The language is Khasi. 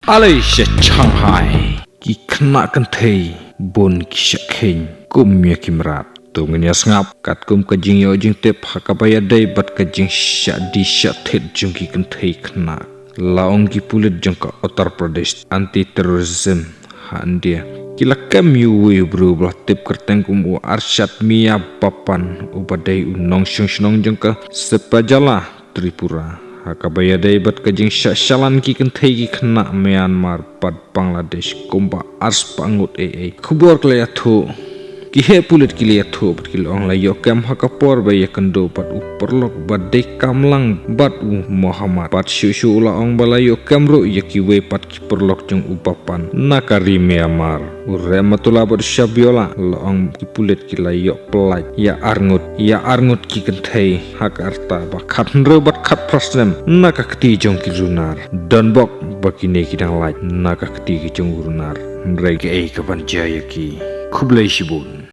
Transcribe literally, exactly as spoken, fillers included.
Ale sha Shanghai. Ki khynnah kynthei bun ki shah kheiñ kum ïa ki mrad. To ngin ïa sngap katkum ka jingïoh jingtip ha kaba ïadei bad ka jingshah die shah thied jong ki kynthei khynnah. La ong ki pulit jong ka Uttar Pradesh Anti Terrorism ha India, ki la kem ïa uwei u briew ba la tip kyrteng kum u Arshad Mia Bapan, uba dei u nongshong shnong jong ka Sepajala, Tripura, ha kaba ïadei bad ka jingshah shalan ki kynthei ki khynnah Myanmar bad Bangladesh kumba arspah ngut ei ei. Khubor ki la ïathuh, ki heh pulit ki la ïathuh bad ki la ong la ïoh kem ha ka por ba ïakynduh bad u paralok ba dei kamlang bad u Mohammad. Bad shuh shuh u la ong ba la ïoh kem ruh ïa kiwei pat ki paralok jong u Bapan na ka ri Myanmar. U Rahmatullah bad u Shabiola la ong ki pulit ki la ïoh pyllait ïa arngut, ïa arngut ki kynthei ha ka rta ba khathynriew bad khatphra snem na ka kti jong ki runar. Donbok ba kine ki dang lait na ka kti ki jong u runar. Hynrei kaei kaban jia ïa ki. Khublei shibun.